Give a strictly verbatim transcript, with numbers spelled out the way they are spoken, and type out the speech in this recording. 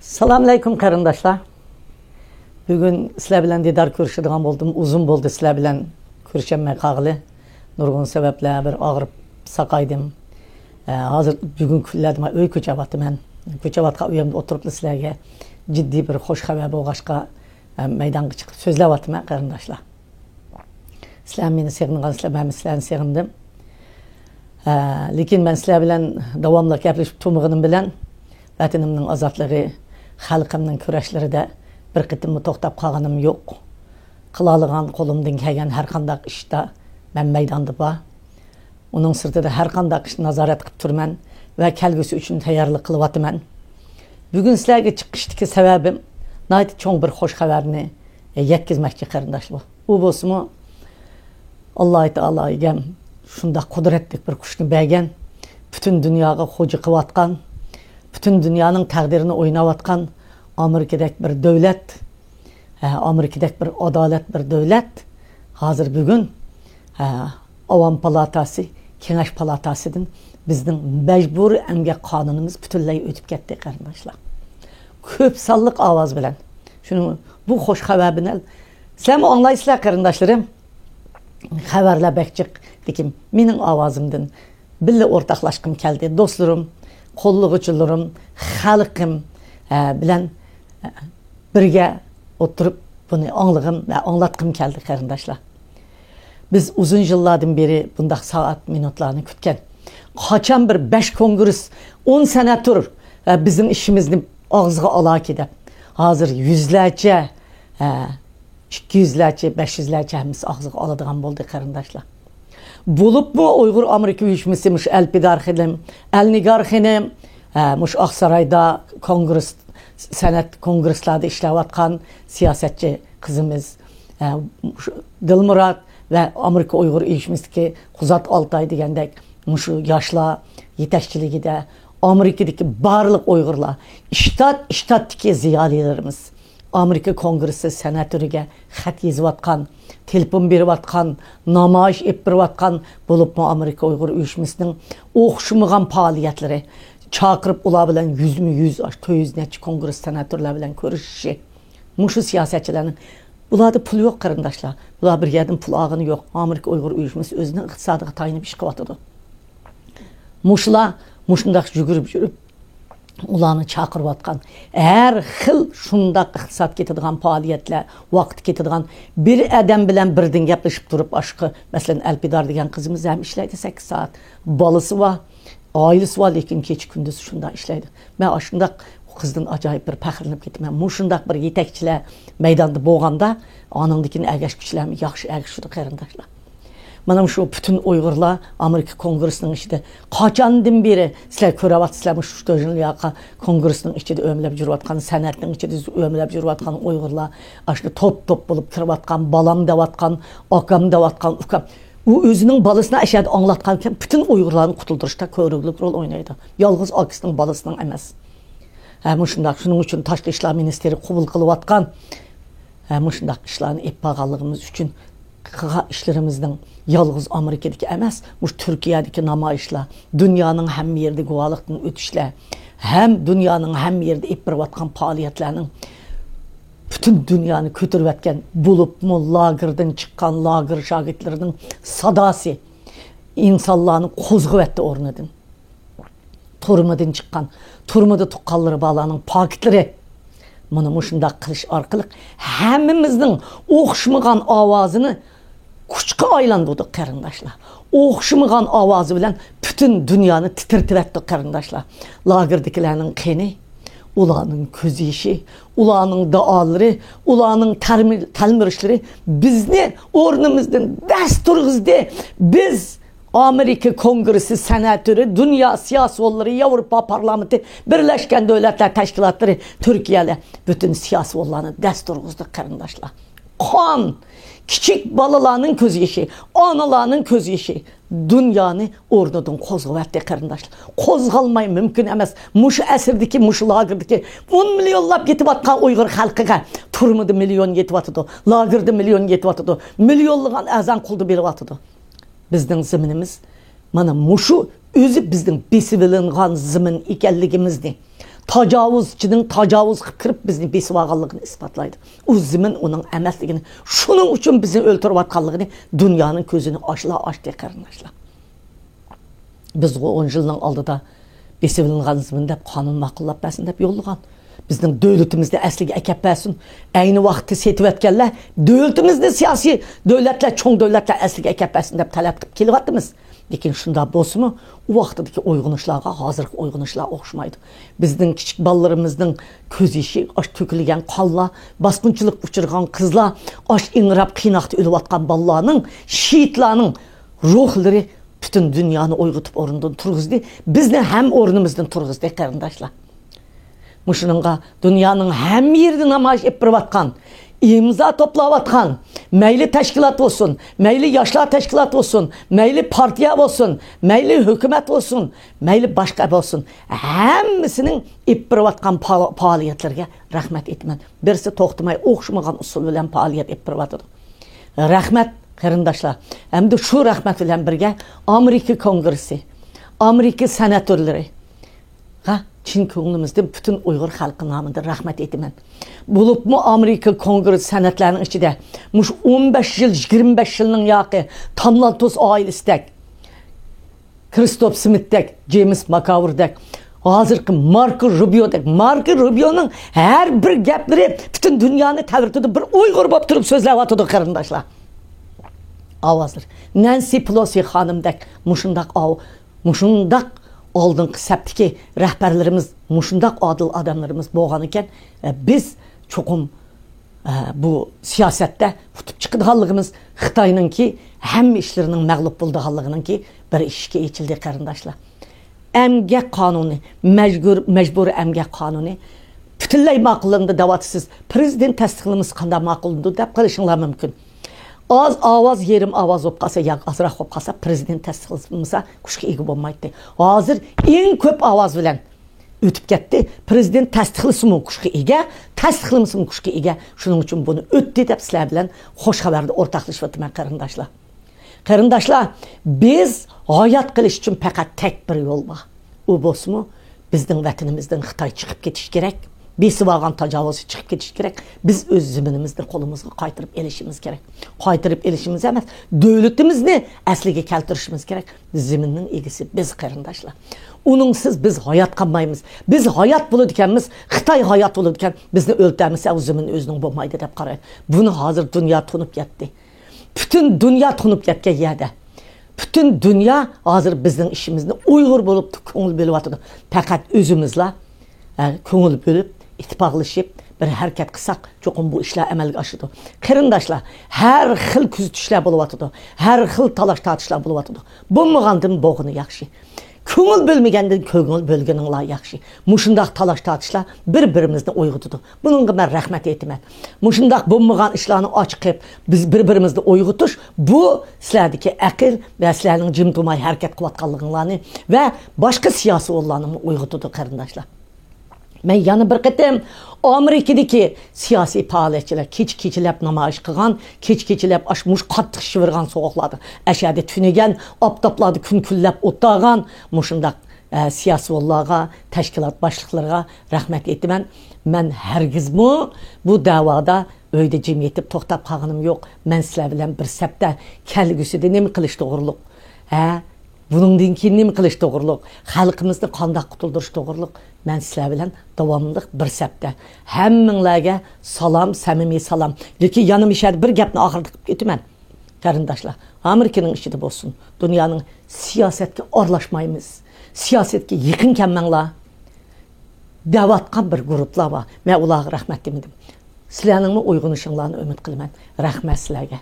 سالام ئەلەيكۇم قېرىنداشلار. بۈگۈن سىلەر بىلەن دىدار كۆرۈشىدىغان بولدۇم. ئۇزۇن بولدى سىلەر بىلەن كۆرۈشەلمەي قالغىلى. نۇرغۇن سەۋەبلەر، بىر ئاغرىپ ساقايدىم. ئە، ھازىر بۈگۈنكى كۈنلەردە مەن ئۆي كۆچەۋاتىمەن. كۆچەۋاتقان ئۆيۈمدە ئوتۇرۇپلا سىلەرگە جىددىي بىر خوش خەۋەر بولغاچقا، ئە، مەيدانغا چىقىپ سۆزلەۋاتىمەن قېرىنداشلار. سىلەر مېنى سېغىنغانسىلەر، مەنمۇ سىلەرنى سېغىندىم. ئە، لېكىن مەن سىلەر بىلەن داۋاملىق گەپلىشىپ تۇرمىغىنىم بىلەن ۋەتىنىمنىڭ ئازادلىقى، خەلقىمنىڭ كۈرەشلىرىدە بىر قېتىممۇ توختاپ قالغىنىم يوق. قىلالىغان، قولۇمدىن كەلگەن ھەر قانداق ئىشتا مەن مەيداندا بار. ئۇنىڭ سىرتىدا ھەر قانداق ئىشنى نازارەت قىلىپ تۇرىمەن ۋە كەلگۈسى ئۈچۈن تەييارلىق قىلىۋاتىمەن. بۈگۈن سىلەرگە چىقىشتىكى سەۋەبىم ناھايىتى چوڭ بىر خوش خەۋەرنى يەتكۈزمەكچى قېرىنداشلار. ئۇ بولسىمۇ ئاللاھ تائالا ئىگەم شۇنداق قۇدرەتلىك بىر كۈچنى بەرگەن، پۈتۈن دۇنياغا خوجا قىلىۋاتقان، پۈتۈن دۇنيانىڭ تەقدىرىنى ئويناۋاتقان ئامېرىكىدەك بىر دۆلەت، ھە، ئامېرىكىدەك بىر ئادالەت بىر دۆلەت ھازىر بۈگۈن، ھە، ئاۋام پالاتاسى، كېڭەش پالاتاسىدىن بىزنىڭ مەجبۇرىي ئەمگەك قانۇنىمىز پۈتۈنلەي ئۆتۈپ كەتتى قېرىنداشلار. كۆپ سانلىق ئاۋاز بىلەن. شۇنىڭ، بۇ خوش خەۋەر بىلەن سىلەرمۇ ئاڭلايسىلەر قېرىنداشلىرىم. خەۋەرلەر بەك جىق، لېكىن مېنىڭ ئاۋازىمدىن بىللە ئورتاقلاشقۇم كەلدى. دوستلىرىم، قوللىغۇچىلىرىم، خەلقىم، ئە، بىلەن، ئە، بىرگە ئولتۇرۇپ بۇنى ئاڭلىغىم ۋە ئاڭلاتقۇم كەلدى قېرىنداشلار. بىز ئۇزۇن يىللاردىن بېرى بۇنداق سائەت، مىنۇتلارنى كۈتكەن. قاچان بىر بەش كونگرېس، ئون سېناتور، ئە، بىزنىڭ ئىشىمىزنى ئاغزىغا ئالاكى دەپ. ھازىر يۈزلەرچە، ئە، ئىككى يۈزلەرچە، بەش يۈزلەرچە ھەممىسى ئاغزىغا ئالىدىغان بولدى قېرىنداشلار. بولۇپمۇ ئۇيغۇر ئامېرىكا ئۇيۇشمىسى مۇشۇ ئەلپىدار خېنىم، ئەلنىگار خېنىم، ئە، مۇشۇ ئاقسارايدا كونگرېس، سەنئەت كونگرېسلاردا ئىشلەۋاتقان سىياسەتچى قىزىمىز، ئە، مۇشۇ دىلمۇرات ۋە ئامېرىكا ئۇيغۇر ئۇيۇشمىسىدىكى قۇزات ئالتاي دېگەندەك مۇشۇ ياشلار يېتەكچىلىكىدە ئامېرىكىدىكى بارلىق ئۇيغۇرلار، شتات، شتاتتىكى زىيالىيلىرىمىز، ئامېرىكا كونگرېسسى سېناتورىگە خەت يېزىۋاتقان، تېلېفون بېرىۋاتقان، نامايىش ئېلىپ بېرىۋاتقان، بولۇپمۇ ئامېرىكا ئۇيغۇر ئۇيۇشمىسىنىڭ ئوخشىمىغان پائالىيەتلىرى، چاقىرىپ ئۇلار بىلەن يۈزمۇ يۈز، ئاشۇ تۆت يۈز نەچچە كونگرېس سېناتورلار بىلەن كۆرۈشۈشى، مۇشۇ سىياسەتچىلەرنىڭ، بۇلاردا پۇل يوق قېرىنداشلار، بۇلار بىر يەردىن پۇل ئالغىنى يوق. ئامېرىكا ئۇيغۇر ئۇيۇشمىسى ئۆزىنىڭ ئىقتىسادىغا تايىنىپ ئىش قىلىۋاتىدۇ. مۇشۇلار مۇشۇنداق يۈگۈرۈپ يۈرۈپ، ئۇلارنى چاقىرىۋاتقان ھەر خىل شۇنداق ئىقتىساد كېتىدىغان پائالىيەتلەر، ۋاقىت كېتىدىغان، بىر ئادەم بىلەن بىردىن گەپلىشىپ تۇرۇپ، ئاشۇ، مەسىلەن، ئەلپىدار دېگەن قىزىمىز ھەم ئىشلەيدۇ سەككىز سائەت. بالىسى بار، ئائىلىسى بار، لېكىن كېچە كۈندۈز شۇنداق ئىشلەيدۇ. مەن ئاشۇنداق قىزدىن ئاجايىپ بىر پەخىرلىنىپ كېتىمەن. مۇشۇنداق بىر يېتەكچىلەر مەيداندا بولغاندا، ئانىڭدىن كېيىن ئەگەشكۈچىلەرمۇ ياخشى ئەگىشىدۇ قېرىنداشلار. مانا شۇ پۈتۈن ئۇيغۇرلار ئامېرىكا كونگرېسسىنىڭ ئىچىدە، قاچاندىن بېرى سىلەر كۆرۈۋاتىسىلەر، مۇشۇ شتۆژنلياقا كونگرېسسىنىڭ ئىچىدە ئۆمىلەپ يۈرۈۋاتقان، سەنئەتنىڭ ئىچىدە ئۆمىلەپ يۈرۈۋاتقان ئۇيغۇرلار، ئاشۇ توپ-توپ بولۇپ كىرىۋاتقان، بالام دەۋاتقان، ئاكام دەۋاتقان، ئۇكام. ئۇ ئۆزىنىڭ بالىسىنى ئەشەدە ئاڭلاتقانكەن، پۈتۈن ئۇيغۇرلارنى قۇتۇلدۇرۇشتا كۆرۈرلۈك رول ئوينايدۇ. يالغۇز ئاكىسىنىڭ، بالىسىنىڭ ئەمەس. ھە، مۇشۇنداق. شۇنىڭ ئۈچۈن تاشقى ئىشلار مىنىستىرى قوبۇل قىلىۋاتقان، ھە، مۇشۇنداق ئىشلارنى ئېلىپ بارغانلىقىمىز ئۈچۈن قىلغان ئىشلىرىمىزنىڭ يالغۇز ئامېرىكىدىكى ئەمەس، مۇشۇ تۈركىيەدىكى نامايىشلار، دۇنيانىڭ ھەممە يېرىدە گۇۋاھلىقتىن ئۆتۈشلەر ھەم دۇنيانىڭ ھەممە يېرىدە ئېلىپ بېرىۋاتقان پائالىيەتلەرنىڭ پۈتۈن دۇنيانى كۆتۈرۈۋەتكەن، بولۇپمۇ لاگېردىن چىققان لاگېر شاگىرتلىرىنىڭ ساداسى ئىنسانلارنى قوزغىۋەتتى ئورنىدىن. تۈرمىدىن چىققان، تۈرمىدە تۇغقانلىرى بارلارنىڭ پاكىتلىرى. مانا مۇشۇنداق قىلىش ئارقىلىق ھەممىمىزنىڭ ئوخشىمىغان ئاۋازىنى كۈچكە ئايلاندۇردۇق قېرىنداشلار. ئوخشىمىغان ئاۋازى بىلەن پۈتۈن دۇنيانى تىترىتىۋەتتۇق قېرىنداشلار. لاگېردىكىلەرنىڭ قېنى، ئۇلارنىڭ كۆز يېشى، ئۇلارنىڭ دۇئالىرى، ئۇلارنىڭ تەلمۈ-، تەلمۈرۈشلىرى بىزنى ئورنىمىزدىن دەس تۇرغۇزدى. بىز ئامېرىكا كونگرېسسى سېناتورى، دۇنيا سىياسىيونلىرى، ياۋروپا پارلامېنتى، بىرلەشكەن دۆلەتلەر تەشكىلاتلىرى، تۈركىيەلەر، پۈتۈن سىياسىيونلارنى دەس تۇرغۇزدى قېرىنداشلار. قان، كىچىك بالىلارنىڭ كۆز يېشى، ئانىلارنىڭ كۆز يېشى دۇنيانى ئورنىدىن قوزغىۋەتتى قېرىنداشلار. قوزغالماي مۇمكىن ئەمەس. مۇشۇ ئەسىردىكى، مۇشۇ لاگېردىكى ئون مىليونلاپ يېتىۋاتقان ئۇيغۇر خەلقىگە، تۈرمىدە مىليون يېتىۋاتىدۇ، لاگېردا مىليون يېتىۋاتىدۇ، مىليونلىغان ئەرزان قۇلدا بېرىۋاتىدۇ. بىزنىڭ زېمىنىمىز مانا مۇشۇ ئۆزى بىزنىڭ بېسىۋېلىنغان زېمىن ئىكەنلىكىمىزنى، تاجاۋۇزچىنىڭ تاجاۋۇز قىلىپ كىرىپ بىزنى بېسىۋالغانلىقىنى ئىسپاتلايدۇ. ئۇ زېمىن ئۇنىڭ ئەمەسلىكىنى، شۇنىڭ ئۈچۈن بىزنى ئۆلتۈرۈۋاتقانلىقىنى دۇنيانىڭ كۆزىنى ئاشلا ئاچتى، قېرىنداشلار. بىزغۇ ئون يىلنىڭ ئالدىدا بېسىۋېلىنغان زېمىن دەپ قانۇن ماقۇللاپ بەرسۇن دەپ يوللىغان. بىزنىڭ دۆلىتىمىزنى ئەسلىگە ئەكەپ بەرسۇن. ئەينى ۋاقىتتا سېتىۋەتكەنلەر دۆلىتىمىزنى سىياسىي دۆلەتلەر، چوڭ دۆلەتلەر ئەسلىگە ئەكەپ بەرسۇن دەپ تەلەپ قىلىپ كېلىۋاتىمىز. لېكىن شۇنداق بولسىمۇ، ئۇ ۋاقتىدىكى ئويغىنىشلارغا ھازىرقى ئويغىنىشلار ئوخشىمايدۇ. بىزنىڭ كىچىك بالىلىرىمىزنىڭ كۆز يېشى، ئاش تۆكۈلگەن قانلار، باسقۇنچىلىققا ئۇچرىغان قىزلار، ئاش ئىڭراپ قىيناقتا ئۆلۈۋاتقان بالىلارنىڭ، شېھىتلارنىڭ روھلىرى پۈتۈن دۇنيانى ئويغىتىپ ئورنىدىن تۇرغۇزدى. بىزنى ھەم ئورنىمىزدىن تۇرغۇزدى، قېرىنداشلار. مۇشۇنىڭغا دۇنيانىڭ ھەممە يېرىدە نامايىش ئېلىپ بېرىۋاتقان، ئىمزا توپلاۋاتقان، مەيلى تەشكىلات بولسۇن، مەيلى ياشلار تەشكىلاتى بولسۇن، مەيلى پارتىيە بولسۇن، مەيلى ھۆكۈمەت بولسۇن، مەيلى باشقا بولسۇن، ھەممىسىنىڭ ئېلىپ بېرىۋاتقان پا-، پائالىيەتلىرىگە رەھمەت ئېيتىمەن. بىرسى توختىماي ئوخشىمىغان ئۇسۇل بىلەن پائالىيەت ئېلىپ بېرىۋاتىدۇ. رەھمەت، قېرىنداشلار. ھەمدە شۇ رەھمەت بىلەن بىرگە ئامېرىكا كونگرېسسى، ئامېرىكا سېناتورلىرى، ھە، چىن كۆڭلىمىزدىن پۈتۈن ئۇيغۇر خەلقى نامىدىن رەھمەت ئېيتىمەن. بولۇپمۇ ئامېرىكا كونگرېس سېناتلارنىڭ ئىچىدە مۇشۇ ئون بەش يىل، يىگىرمە بەش يىلنىڭ ياقى تاملانتوس ئائىلىسىدەك، كىرىستوپ سمىتتەك، جېيمس ماكاۋردەك، ھازىرقى ماركو روبىيودەك، ماركو روبىيونىڭ ھەر بىر گەپلىرى پۈتۈن دۇنيانى تەۋرىتىدۇ، بىر ئۇيغۇر بولۇپ تۇرۇپ سۆزلەۋاتىدۇ، قېرىنداشلار. ئاۋازلىرى. نەنسى پېلوسى خانىمدەك مۇشۇنداق ئاۋ-، مۇشۇنداق ئالدىنقى سەپتىكى رەھبەرلىرىمىز، مۇشۇنداق ئادىل ئادەملىرىمىز بولغان ئىكەن، ئە، بىز چوقۇم، ئە، بۇ سىياسەتتە ئۇتۇپ چىقىدىغانلىقىمىز، خىتاينىڭكى ھەممە ئىشلىرىنىڭ مەغلۇپ بولىدىغانلىقىنىڭكى بىر ئىشىكى ئېچىلدى، قېرىنداشلار. ئەمگەك قانۇنى، مەجبۇر-، مەجبۇرىي ئەمگەك قانۇنى پۈتۈنلەي ماقۇللىنىدۇ دەۋاتىسىز. پىرېزىدېنت تەستىقلىمىسا قانداق ماقۇللىنىدۇ دەپ قېلىشىڭلار مۇمكىن. ئاز ئاۋاز، يېرىم ئاۋاز بولۇپ قالسا ياكى ئازراق بولۇپ قالسا، پىرېزىدېنت تەستىقلىمىسا كۈچكە ئىگە بولمايتتى. ھازىر ئەڭ كۆپ ئاۋاز بىلەن ئۆتۈپ كەتتى. پىرېزىدېنت تەستىقلىسىمۇ كۈچكە ئىگە، تەستىقلىمىسىمۇ كۈچكە ئىگە. شۇنىڭ ئۈچۈن بۇنى ئۆتتى دەپ سىلەر بىلەن خۇش خەۋەردە ئورتاقلىشىۋاتىمەن، قېرىنداشلار. قېرىنداشلار، بىز ھايات قېلىش ئۈچۈن پەقەت تەك بىر يول بار. ئۇ بولسىمۇ، بىزنىڭ ۋەتىنىمىزدىن خىتاي چىقىپ كېتىشى كېرەك. بېسىۋالغان تاجاۋۇزچى چىقىپ كېتىشى كېرەك. بىز ئۆز زېمىنىمىزنى قولىمىزغا قايتۇرۇپ ئېلىشىمىز كېرەك. قايتۇرۇپ ئېلىشىمىز ئەمەس، دۆلىتىمىزنى ئەسلىگە كەلتۈرۈشىمىز كېرەك. زېمىننىڭ ئىگىسى بىز، قېرىنداشلار. ئۇنىڭسىز بىز ھايات قالمايمىز. بىز ھايات بولىدىكەنمىز، خىتاي ھايات بولىدىكەن، بىزنى ئۆلتۈرمىسە، ئۇ زېمىن ئۆزىنىڭ بولمايدۇ دەپ قارايدۇ. بۇنى ھازىر دۇنيا تونۇپ يەتتى. پۈتۈن دۇنيا تونۇپ يەتكەن يەردە. پۈتۈن دۇنيا ھازىر بىزنىڭ ئىشىمىزنى ئۇيغۇر بولۇپ كۆڭۈل بۆلۈۋاتىدۇ. پەقەت ئۆزىمىزلا، ئە، كۆڭۈل بۆلۈپ، ئىتتىپاقلىشىپ، بىر ھەرىكەت قىلساق، چوقۇم بۇ ئىشلار ئەمەلگە ئاشىدۇ. قېرىنداشلار، ھەر خىل كۆزىتىشلەر بولۇۋاتىدۇ. ھەر خىل تالاش-تارتىشلار بولۇۋاتىدۇ. بولمىغاندىن بولغىنى ياخشى. كۆڭۈل بۆلمىگەندىن كۆڭۈل بۆلگىنىڭلار ياخشى. مۇشۇنداق تالاش-تارتىشلار بىر-بىرىمىزنى ئويغىتىدۇ. بۇنىڭغا مەن رەھمەت ئېيتىمەن. مۇشۇنداق بولمىغان ئىشلارنى ئاچىقىپ، بىز بىر-بىرىمىزنى ئويغىتىش، بۇ سىلەردىكى ئەقىل ۋە سىلەرنىڭ جىم تۇرماي ھەرىكەت قىلىۋاتقانلىقىڭلارنى ۋە باشقا سىياسىيونلارنىمۇ ئويغىتىدۇ، قېرىنداشلار. مەن يەنە بىر قېتىم ئامېرىكىدىكى سىياسىي پائالىيەتچىلەر كېچە-كېچىلەپ نامايىش قىلغان، كېچە-كېچىلەپ ئاش-، مۇشۇ قاتتىق شىۋىرغان سوغۇقلاردا، ئەشەدە تۈنىگەن، ئاپتاپلاردا كۈن كۈنلەپ ئولتۇرغان مۇشۇنداق، ئە، سىياسىيونلارغا، تەشكىلات باشلىقلىرىغا رەھمەت ئېيتىمەن. مەن ھەرگىزمۇ بۇ دەۋادا ئۆيدە جىم يېتىپ توختاپ قالغىنىم يوق. مەن سىلەر بىلەن بىر سەپتە كەلگۈسىدە نېمە قىلىش توغرۇلۇق، ھە؟ بۇنىڭدىن كېيىن نېمە قىلىش توغرۇلۇق؟ خەلقىمىزنى قانداق قۇتۇلدۇرۇش توغرۇلۇق؟ مەن سىلەر بىلەن داۋاملىق بىر سەپتە. ھەممىڭلارگە سالام، سەمىمىي سالام. لېكىن يەنە مۇشۇ يەردە بىر گەپنى ئاخىرىدا قىلىپ ئۆتىمەن. قېرىنداشلار، ئامېرىكىنىڭ ئىچىدە بولسۇن، دۇنيانىڭ سىياسەتكە ئارىلاشمايمىز. سىياسەتكە يېقىن كەلمەڭلار دەۋاتقان بىر گۇرۇپلار بار. مەن ئۇلارغا رەھمەت دېمىدىم. سىلەرنىڭمۇ ئويغىنىشىڭلارنى ئۈمىد قىلىمەن. رەھمەت سىلەرگە.